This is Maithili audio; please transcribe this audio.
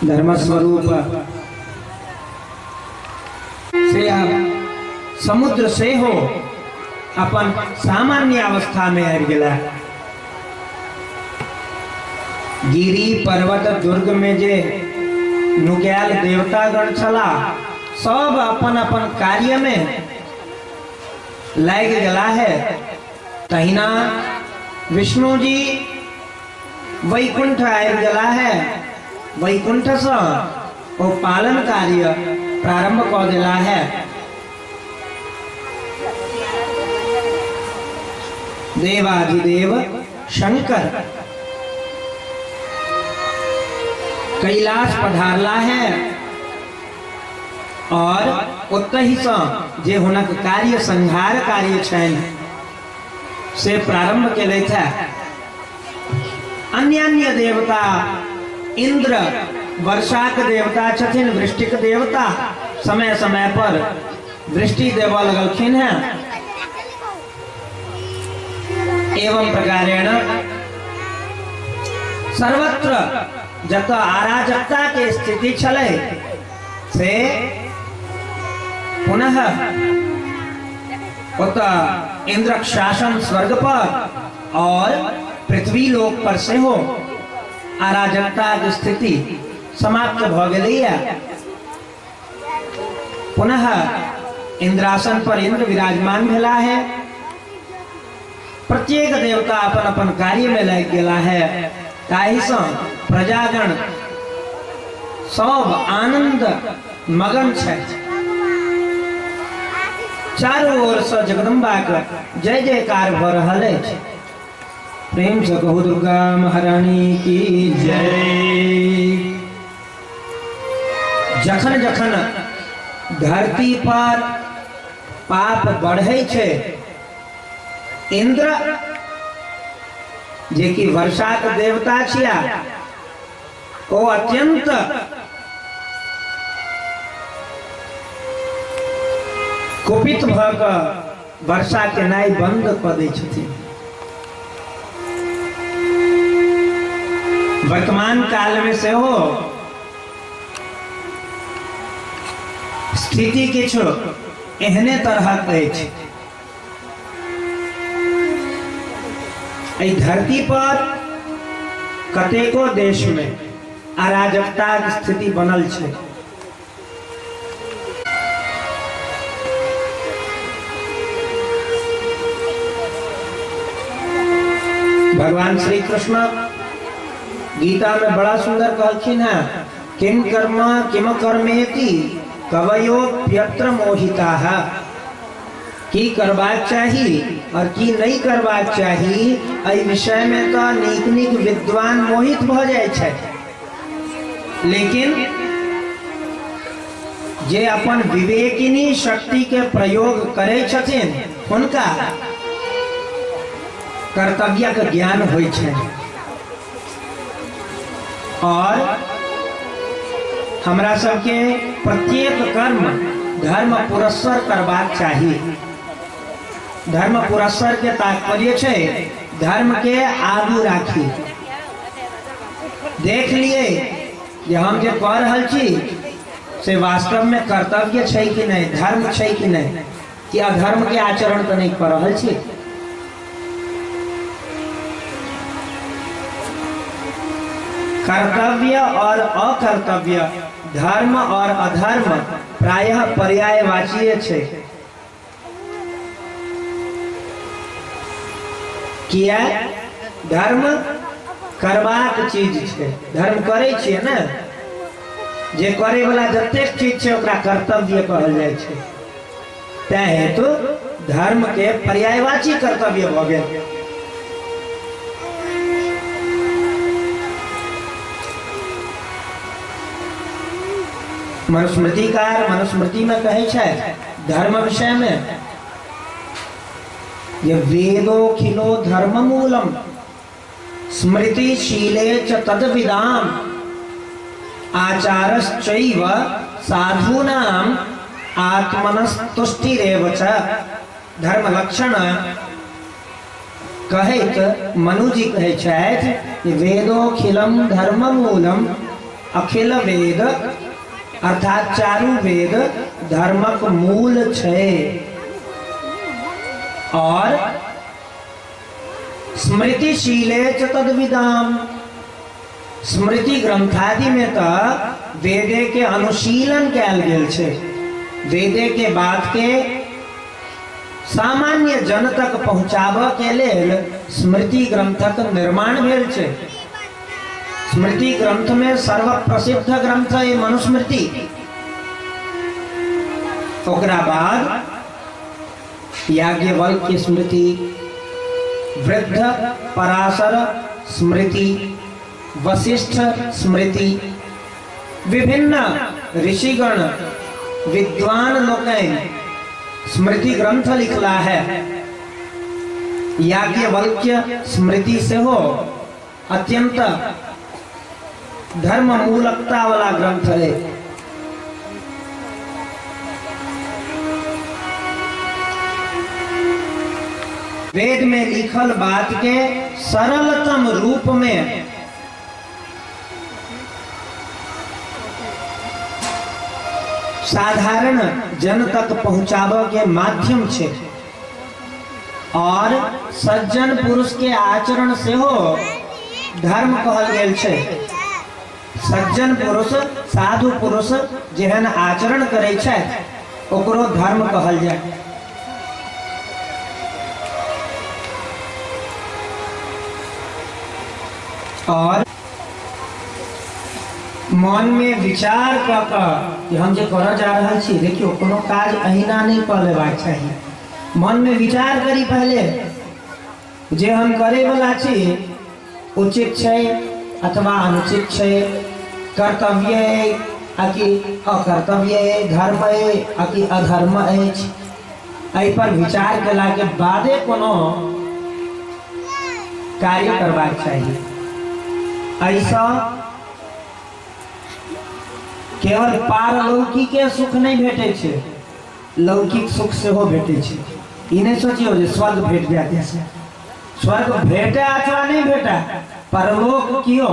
धर्मस्वरूप से आब समुद्र सेहो अपन सामान्य अवस्था में आबि गेला। गिरी पर्वत दुर्ग में जे नुकायल देवतागण छला सब अपन अपन कार्य में लागि गेला है। तहिना विष्णु जी वैकुंठ आबि गेला है। वैकुंठ से ओ पालन कार्य प्रारंभ कऽ देला है। देवाधिदेव शंकर कैलाश पधारला है और ओतहि से जे हुनक कार्य संहार कार्य छनि से प्रारंभ केलथि है। अन्य देवता इंद्र वर्षाक देवता छथिन, वृष्टिक देवता, समय समय पर वृष्टि देवऽ लगलखिन हैं। एवं प्रकारेण सर्वत्र जतऽ अराजकता के स्थिति छलै से पुनः ओतऽ इंद्रक शासन स्वर्ग पर और पृथ्वी लोक पर सेहो अराजकताक स्थिति समाप्त भऽ गेलैया। पुनः इंद्रासन पर इंद्र विराजमान भेला है। प्रत्येक देवता अपन अपन कार्य में लागि गेला है। ताहिसँ प्रजागण सब आनंद मगन छथि। चारू ओर से जगदम्बा के जय जयकार भऽ रहल अछि। प्रेम से कहू दुर्गा महारानी की जय। जखन जखन धरती पर पाप बढ़ै छै, इंद्र जे कि वर्षाक देवता छिया, ओ अत्यंत कुपित भऽ कऽ वर्षा केनाइ बंद कऽ दै छथिन। वर्तमान काल में सेहो स्थिति किछु एहने तरहक अछि। एहि धरती पर कतेको देश में अराजकताक स्थिति बनल छै। भगवान श्री कृष्ण गीता में बड़ा सुंदर कहलखिन है, किम कर्म किम कर्मेति कवयोप्यत्र मोहिताः। की करबाक चाही और की नहीं करबाक चाही एहि विषय में तो नीक नीक विद्वान मोहित भऽ जाइ छथि, लेकिन जे अपन विवेकिनी शक्ति के प्रयोग करै छथिन हुनका कर्तव्यक ज्ञान होइ छनि। और हमरा सबके प्रत्येक कर्म धर्म पुरस्सर करबाक चाही। धर्म पुरस्सर के तात्पर्य छै धर्म के आगू राखी। देख लिए जे हम जे कऽ रहल छी से वास्तव में कर्तव्य छै कि नहीं, धर्म छै कि नहीं, कि अधर्म के आचरण तो नहीं कऽ रहल छी। कर्तव्य और अकर्तव्य, धर्म और अधर्म प्रायः पर्यायवाची छै। किया? धर्म करबाक चीज छै, धर्म करै छियै ने, जे करे वाला जतेक चीज छै ओकरा कर्तव्य कहल जाइ छै। तैं हेतु धर्म के पर्यायवाची कर्तव्य भऽ गेल। मनुस्मृतिकार मनुस्मृति में कहै छथि धर्म विषय में ये वेदोखिलो धर्म मूलम स्मृतिशीले च तद्विदाम आचारश्चैव साधूनाम आत्मनस्तुष्टिरेव च। धर्म लक्षण कहैत मनुजी कहै छथि वेदोखिलम धर्म मूलम अखिल वेद अर्थात चारू वेद धर्मक मूल छै। और स्मृतिशीले च तद्विदाम, स्मृति ग्रंथादि में तो वेदे के अनुशीलन कयल गेल छै, वेदे के बात के सामान्य जन तक पहुंचाबऽ के लेल स्मृति ग्रंथक निर्माण भेल छै। स्मृति ग्रंथ में सर्वप्रसिद्ध ग्रंथ है मनुस्मृति। ओकरा बाद याज्ञवल्क्य स्मृति, वृद्ध पराशर स्मृति, वशिष्ठ स्मृति, विभिन्न ऋषिगण विद्वान लोकनि स्मृति ग्रंथ लिखला है। याज्ञवल्क्य स्मृति सेहो अत्यंत धर्म मूलकता वाला ग्रंथ है। वेद में लिखल बात के सरलतम रूप में साधारण जन तक पहुंचाबऽ के माध्यम छै और सज्जन पुरुष के आचरण सेहो धर्म कहल गेल छै। सज्जन पुरुष, साधु पुरुष जेहन आचरण करै छथि ओकरो धर्म कहल जाय। और मन में विचार कऽ कऽ कि हम जे करऽ जा रहल छी, देखियौ कोनो काज अहिना नहि कऽ लेबाक चाही, मन में विचार करी पहले जे हम करे वाला छी उचित छै अथवा अनुचित छै, कर्तव्य अइ आ कि अकर्तव्य अइ, धर्म अइ आ कि अधर्म अछि, एहि पर विचार केला के बादे कोनो कार्य करबाक चाही। एहिसँ केवल पारलौकिके सुख नहि भेटै छै, लौकिक सुख सेहो भेटै छै। ई नहि सोचियौ जे स्वर्ग भेट जायत, एहिसँ स्वर्ग भेटै अथवा नहि भेटै, परलोक कियो